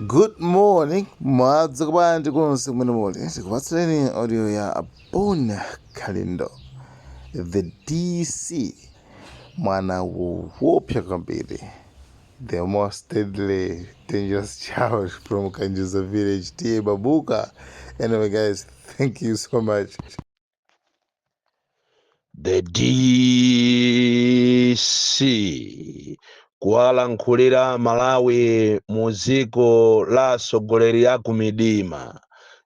Good morning, mwadzuka bwanji konse kumene muli? Tikupatsireni audio ya Bon Kalindo, the DC, mwana woopsa kwambiri, the most deadly dangerous child from Kanjuza village, T/A Mabuka. Anyway guys, thank you so much. The DC kuwalankhulira Malawi mu dziko la atsogoleri a kumidima,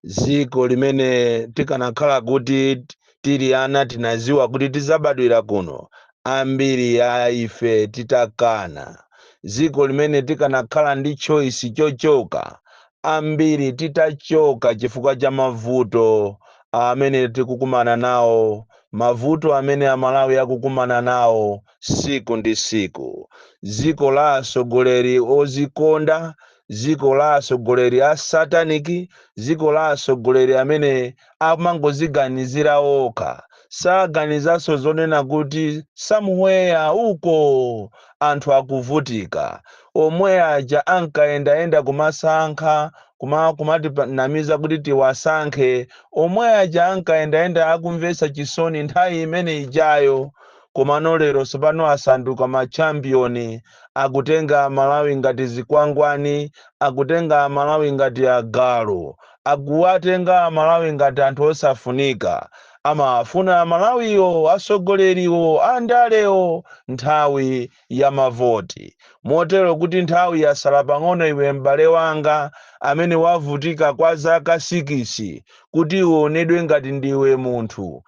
dziko limene tikanakhala kuti tili ana tinaziwa kuti tizabadwira kuno, ambiri a ife titakana. Dziko limene tikanakhala ndi choice chochoka, ambiri titachoka chifukwa cha mavuto amene tikukumana nawo, mavuto amene Amalawi akukumana nawo siku ndi siku. Dziko la atsogoleri ozikonda, dziko la atsogoleri a satanic, dziko la atsogoleri amene amangoziganizira okha, saganizanso zonena kuti somewhere uko anthu akuvutika. Omwe aja ankayendayenda kumasankha, kumatinamiza kuti tiwasankhe, omwe aja ankayendayenda akumvetsa chisoni nthawi imene ijayo. Komano lero tsopano asanduka machampion, akutenga Malawi ngati zikwangwani, akutenga Malawi ngati agalu, akuwatenga Malawi ngati anthu osafunika. Amafuna Malawiwo asogoleriwo andalewo nthawi ya mavoti, motero kuti nthawi yasala pang'ono. Iwe m'bale wanga amene wavutika kwa zaka 6 kuti uonedwe ngati ndiwe munthu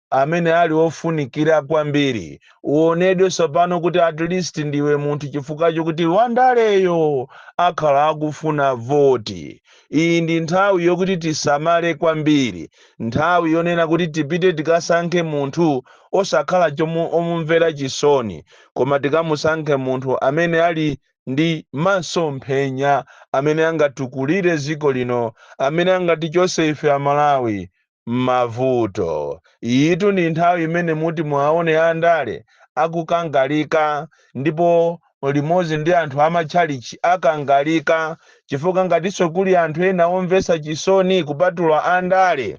amene ali ofunikira kwambiri, uonedwe tsopano kuti at least ndiwe munthu, chifukwa chokuti wandaleyo akhala akufuna voti. Iyi ndi nthawi yokuti tisamale kwambiri, nthawi yonena kuti tipite tikasankhe munthu osakhala omumvera chisoni, koma tikamusankhe munthu amene ali ndi masomphenya, amene angatukulire dziko lino, amene angatichose ife Amalawi m'mavuto. Iyitu ndi nthawi imene muti muwaone andale akukangalika, ndipo limodzi ndi anthu amatchalichi akangalika, chifukwa ngatinso kuli anthu ena omvetsa chisoni kupatula andale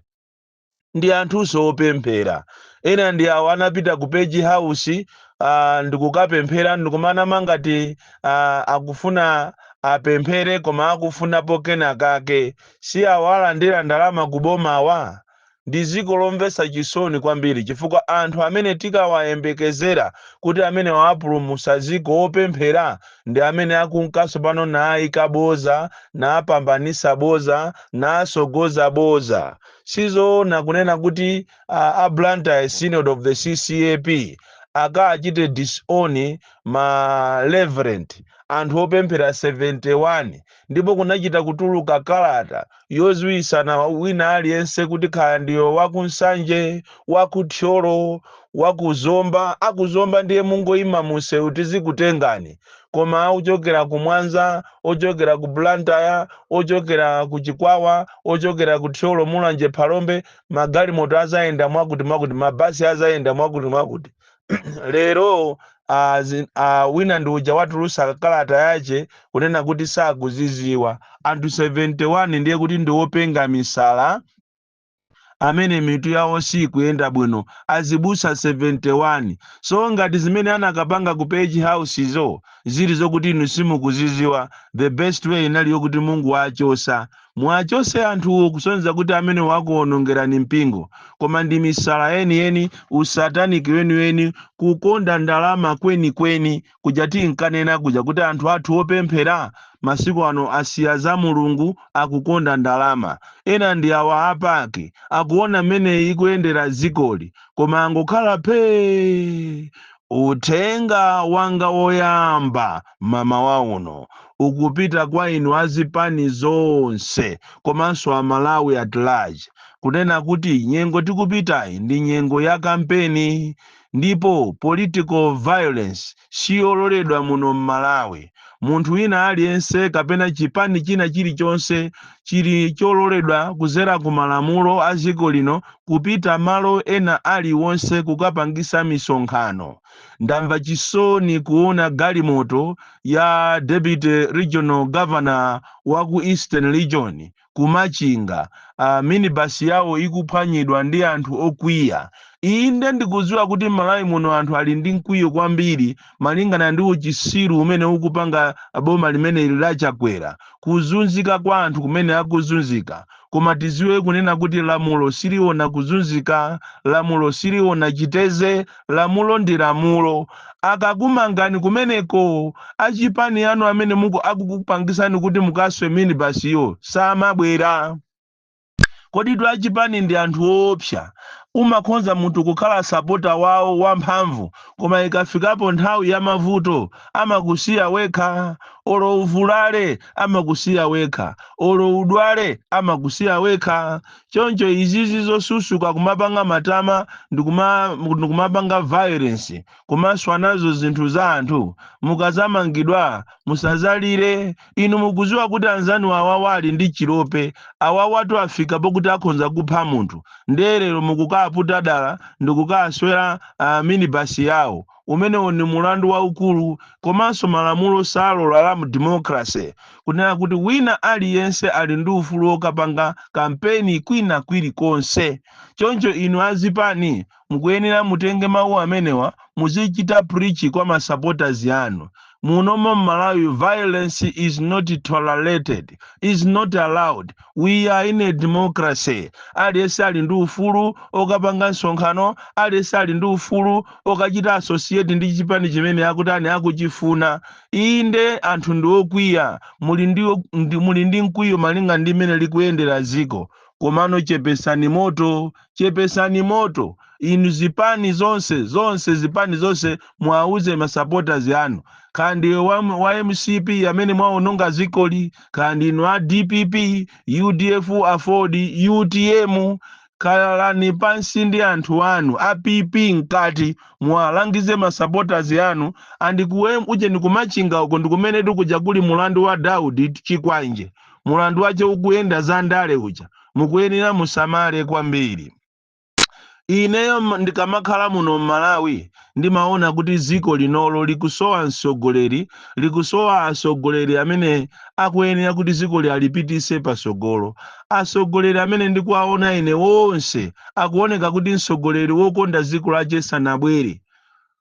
ndi anthunso opemphera. Ena ndi awo anapita ku Page House ndikukapemphera, ndikumanama ngati akufuna apemphere koma akufunapo kena kake. Si awo alandira ndalama kubomawa? Ndi dziko lomvetsa chisoni kwambiri, chifukwa anthu amene tikawayembekezera kuti amene wapulumutsa dziko, opemphera, ndi amene akunkanso pano naayika boza, naapambanisa boza, naasogoza boza. Sizoona kunena kuti a Blantyre Synod of the CCAP akachite disown ma reverend, anthu opemphera 71, ndipo kunachita kutuluka kalata yoziwisana wina aliyense kuti kaya ndiyo wakuNsanje, wakuThyolo, wakuzomba. Akuzomba ndiye mungoyima munsewu, tizikutengani, koma ochokera ku Mwanza, ochokera ku Blantyre, ochokera ku Chikwawa, ochokera ku Thyolo, Mulanje, Phalombe, magalimoto azayenda mwakuti mwakuti, mabasi azayenda mwakuti mwakuti. Lero wina ndi uja watulusa kalata yace kunena kuti sakuziziwa. Anthu 71 ndiye kuti ndi openga misala, amene mitu yawo sikuyenda bwino, azibusa 71. So ngati zimene anakapanga ku Page House zo zili zokuti inu simukuziziwa, the best way inali yokuti Mungu wachosa, mwachose anthuwo, kusonyeza kuti amene wakuwonongerani mpingo. Koma ndi misala yeniyeni, usatanic weniweni, kukonda ndalama kwenikweni kuja tinkanena kuja kuti anthu athu opemphera masiku ano asiya za Mulungu, akukonda ndalama. Ena ndi awa a PAC, akuona mmene ikuyendera dzikoli koma angokhala phee. Uthenga wanga woyamba mamawa uno ukupita kwa inu azipani zonse komanso Amalawi at large, kunena kuti nyengo tikupitayi ndi nyengo ya kampeni, ndipo political violence siyololedwa muno m'Malawi. Munthu wina aliyense kapena chipani china chilichonse chili chololedwa kuzera ku malamulo a dziko lino kupita malo ena aliwonse kukapangisa misonkhano. Ndamva chisoni kuona galimoto ya deputy regional governor wa ku Eastern Region, kumachinga, minibus yawo ikuphwanyidwa ndi anthu okwiya. Inde, ndikudziwa kuti m'Malawi muno anthu ali ndi mkwiyo kwambiri malingana ndi uchisiru umene ukupanga boma limeneli la Chakwera, kuzunzika kwa anthu kumene akuzunzika. Koma tiziwe kunena kuti lamulo siliona kuzunzika, lamulo siliona chiteze, lamulo ndi lamulo. Akakumangani kumeneko, achipani anu amene muku akukupangisani kuti mukaswe minibasiyo samabwera. Koditu achipani ndi anthu woopsa. Umakhonza munthu kukhala supporter wawo wamphamvu, koma ikafikapo nthawi ya mavuto amakusiya wekha. Olo uvulale amakusiya wekha, olo udwale amakusiya wekha. Choncho izizi zosusuka kumapanga matama ndikumapanga violence, kumaswa nazo zinthu za anthu, mukazamangidwa musazalire. Inu mukuziwa kuti anzanu awawa ali ndi chilope, awawatu afika pokuti akhonza kupha munthu. Nderero mukukaputa dala ndikukaswera minibasi yawo. Umenewo ni mulandu waukulu. Komanso malamulo salola la mu democracy kunena kuti wina aliyense ali ndi ufulu wokapanga kampeni kwina kwilikonse. Choncho inu azipani mukuyenera mutenge mawu amenewa, muzichita preach kwa ma supporters anu. Munomo mMalawi violence is not tolerated, is not allowed. We are in a democracy. Aliyense ali ndi ufulu okapanga msonkhano, aliyense ali ndi ufulu okachita associate ndi chipani chimene akutani, akuchifuna. Inde, anthu ndi okwiya, muli ndi mkwiyo malinga ndi mmene likuyendera ziko, komano chepesani moto, chepesani moto. Inu zipani zonse, zonse, zipani zonse, mwauze ma supporters anu, kandi wa MCP amene mwaononga zikoli, kandi inu a DPP, UDF, AFORD, UTM, khalani pansi ndi anthu anu, a PP mkati, mwalangize ma supporters anu. Andikuwe uje ndikumachinga uko, ndikumene tikuja kuli mulandu wa Daudi Chikwanje, mulandu wache ukuyenda za ndale uja. Mukuyenera musamale kwambiri. Ineyo ndikamakhala muno mMalawi ndimaona kuti dziko linolo likusowa mtsogoleri, likusowa atsogoleri amene akuyenera kuti dziko alipitise pasogolo. Atsogoleri amene ndikuwaona ine wonse akuoneka kuti mtsogoleri wokonda dziko lache sanabwere,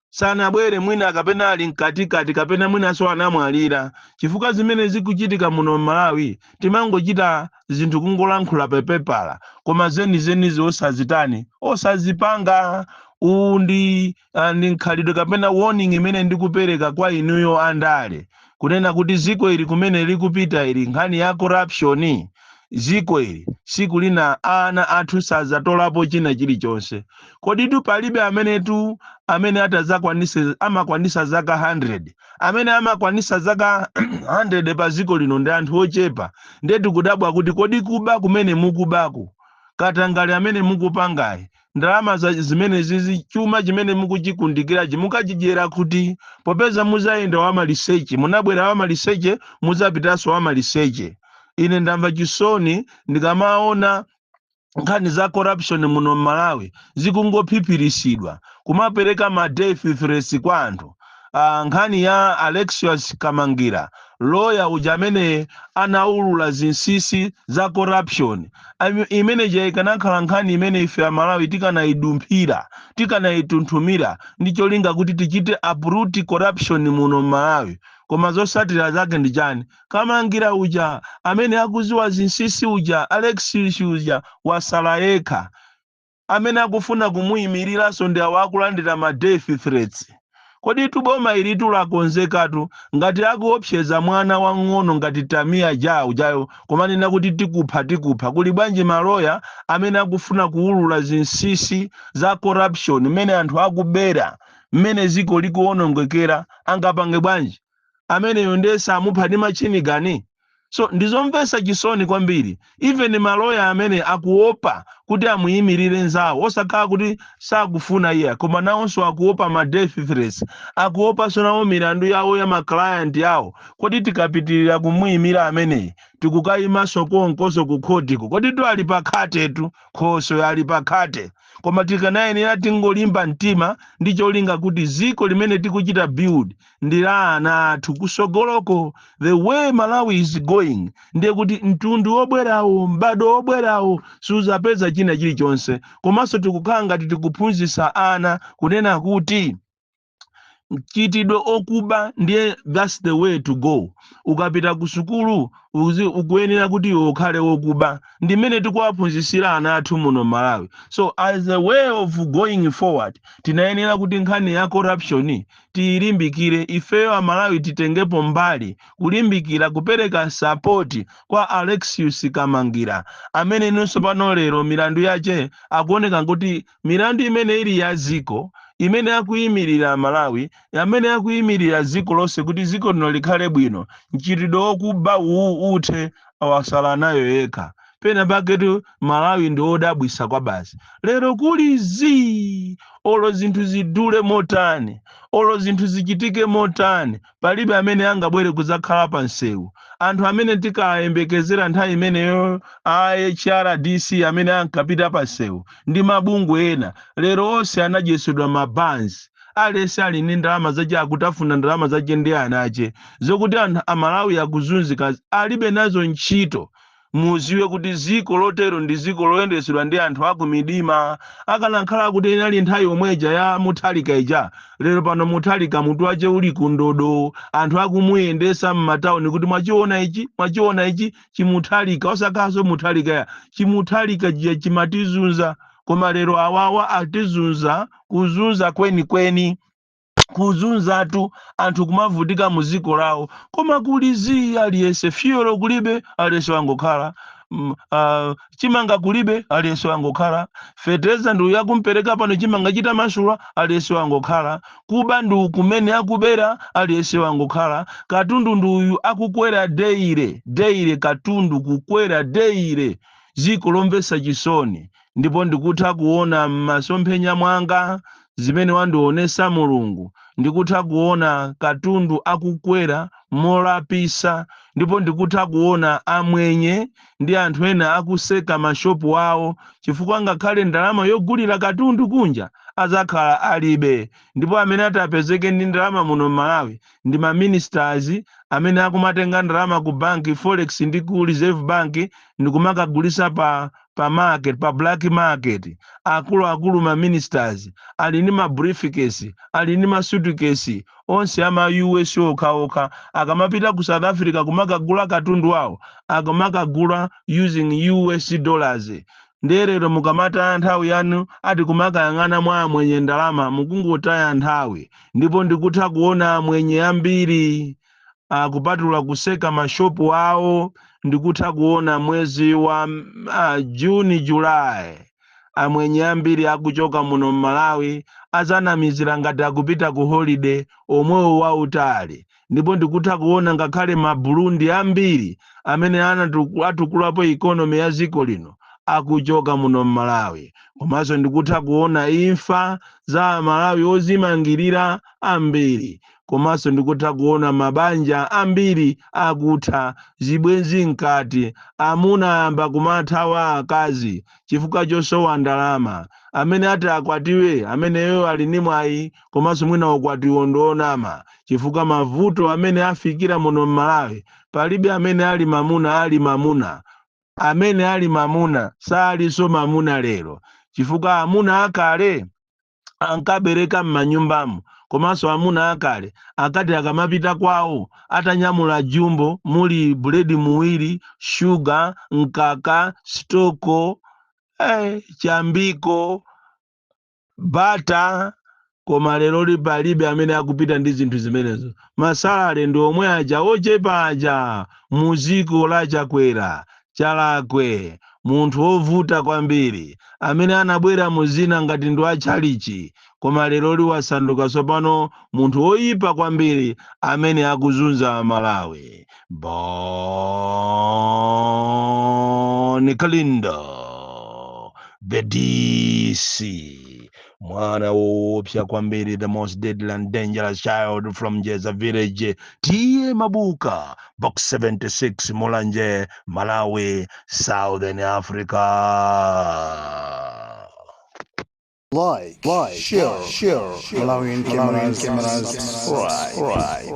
sanabwere. Mwina kapena ali mkatikati, kapena mwinanso anamwalira, chifukwa zimene zikuchitika muno mMalawi, timangochita zinthu kungolankhula pepepala, koma zenizenizi osazitani, osazipanga. Uwu ndi nkhalidwe kapena warning imene ndikupereka kwa inuyo andale, kunena kuti ziko ili kumene likupita ili, nkhani ya corruption, ziko ili siku lina ana athu sazatolapo china chilichonse. Koditu palibe amenetu amene atazakwanise amakwanisa zaka 100. Amene amakwanisa zaka 100 pa ziko lino ndi anthu ochepa. Ndiye tikudabwa kuti kodi kuba kumene mukubaku, katangale amene mukupangayi, ndalama zimene zizi, chuma chimene mukuchikundikirachi mukachidyera kuti, popeza muzayenda wamaliseche? Munabwera wamaliseche, muzapitanso wamaliseche. Ine ndamva chisoni ndikamaona nkhani za corruption muno mMalawi zikungophiphiritsidwa, kumapereka ma death threats kwa anthu. Nkhani ya Alexius Kamangira, loya uja amene anaulula zinsinsi za corruption, imene ikanakhala nkhani imene ife Amalawi tikanayidumphira, tikanayitunthumira ndi cholinga kuti tichite uproot corruption muno mMalawi. Koma zotsatira zake ndi chani? Kamangira uja amene akuziwa zinsinsi uja, Alexius uja, wasala yekha. Amene akufuna kumuyimiriranso ndi awo akulandira ma death threats. Kodi tuboma ilitu lakonzekatu? Ngati akuopseza mwana wang'ono ngati Tamiya Jawu ujayo kumanena kuti tikupha, tikupha, kuli bwanji maloya amene akufuna kuwulula zinsinsi za corruption, mmene anthu akubera, mmene ziko likuwonongekera? Angapange bwanji ameneyo? Ndiye samupha ndi machine gun. So ndizomvetsa chisoni kwambiri. Even maloya amene akuopa kuti Kuti amuyimirire nzawo, osakhala kuti sakufuna iya, koma nawonso akuopa ma death threats, akuopanso nawo milandu yawo ya ma client yawo. Kodi tikapitirira kumuyimira ameneyi, tikukayimanso konkoso ku khotiko? Kodi tu ali pakhatetu, khoso ali pakhate. Koma tikanayenera tingolimba mtima ndi cholinga kuti ziko limene tikuchita build ndi la ana athu kusogoloko. The way Malawi is going, ndiye kuti mtundu wobwerawo, m'bado wobwerawo, suzapeza china chilichonse. Komanso tikukhala ngati tikuphunzitsa ana kunena kuti mchitidwe okuba ndiye that's the way to go. Ukapita ku sukulu ukuyenera kuti iwe ukhale wokuba. Ndimene tikuwaphunzitsira ana athu muno Malawi. So as a way of going forward, tinayenera kuti nkhani ya corruption tiyilimbikire. Ifeyo Amalawi titengepo mbali kulimbikira kupereka support kwa Alexius Kamangira, amene inonso pano lero milandu yache akuoneka kuti milandu imene ili ya ziko, imene akuyimirira Malawi, amene akuyimirira dziko lonse kuti dziko lino likhale bwino, mchitidwe wokuba uwu uthe, awasala nayo yekha. Pena paketu Malawi ndi wodabwisa kwa basi. Lero kuli zii, olo zinthu zidule motani, olo zinthu zichitike motani, palibe amene angabwere kudzakhala pa msewu. Anthu amene tikayembekezera nthawi imeneyo, a HRDC amene ankapita pa msewu ndi mabungwe ena, lero onse anadyetsedwa mabanzi. Aliyense ali ndi ndalama zache, akutafuna ndalama zache ndi ana ache. Zokuti anthu Amalawi akuzunzika alibe nazo ntchito. Muziwe kuti ziko lotero ndi ziko loyendetsedwa ndi anthu akumidima. Akanakhala kuti inali nthawi yomweja ya Muthalika ija, lero pano Muthalika mutu wache uli kundodo, anthu akumuyendesa m'matawuni kuti mwachiona ichi, mwachiona ichi chimuthalika. Osakhalanso Muthalika ya chimuthalika chiya chimatizunza, koma lero awawa atizunza, kuzunza kwenikweni, kuzunzatu anthu kumavutika mu ziko lawo. Koma kuli zii, aliyense fuel kulibe, aliyense wangokhala. Chimanga kulibe, aliyense wangokhala. Fetereza ndi yakumpereka pano, chimanga chitamasula, aliyense wangokhala. Kuba ndi kumene akubera, aliyense wangokhala. Katundu ndi uyu akukwera daily daily, katundu kukwera daily. Ziko lomvetsa chisoni. Ndipo ndikutha kuona m'masomphenya mwanga zimene wandionesa Mulungu. Ndikutha kuona katundu akukwera molapisa, ndipo ndikutha kuona amwenye ndi anthu ena akuseka mashopu awo, chifukwa ngakhale ndalama yogulira katundu kunja azakhala alibe. Ndipo amene atapezeke ndi ndalama muno Malawi ndi ma ministers amene akumatenga ndalama ku banki, forex ndi ku Reserve Bank, ndikumakagulisa pa market, pa black market. Akuluakulu, ma ministers ali ndi ma briefcase, ali ndi ma suitcase onse ama US okhaokha. Akamapita ku South Africa kumakagula katundu wawo, akamakagula using US dollars. Nderero mukamataya nthawi yanu ati kumakayang'ana mwa amwenye ndalama, mukungotaya nthawi. Ndipo ndikutha kuona amwenye ambiri akupatula kuseka mashopu awo. Ndikutha kuona mwezi wa Juni, July, amwenye ambiri akuchoka muno Mmalawi, azanamizira ngati akupita ku holiday omwewo wautali. Ndipo ndikutha kuona ngakhale ma Burundi ambiri amene atukulapo economy ya dziko lino akuchoka muno Mmalawi. Komanso ndikutha kuona imfa za Amalawi ozimangirira ambiri. Komanso ndikutha kuona mabanja ambiri akutha, zibwenzi mkati, amuna ayamba kumathawa akazi chifukwa chosowa ndalama. Amene ati akwatiwe, ameneyo ali ndi mwayi, komanso mwina ukwatiwo ndionama, chifukwa mavuto amene afikira muno Mmalawi, palibe amene ali mamuna ali mamuna. Amene ali mamuna salinso mamuna lero, chifukwa amuna akale ankabereka m'manyumbamo. Komanso amuna akale akati akamapita kwawo atanyamula jumbo muli buledi muwiri, shuga, mkaka, stoko, chambiko, bata. Koma lero palibe amene akupita ndi zinthu zimenezo. Ma salary ndi omwe aja ochepa aja muziko la Chakwera chalakwe, munthu wovuta kwambiri amene anabwera muzina ngati ndi wachalichi, koma lero liwasanduka tsopano munthu woyipa kwambiri amene akuzunza Malawi. Bon Kalindo, The DC, mwana woopsa kwambiri, the most deadly and dangerous child from Jeza village, T/A Mabuka, Box 76, Mulanje, Malawi, Southern Africa. Like, share, Malawian cameras, subscribe.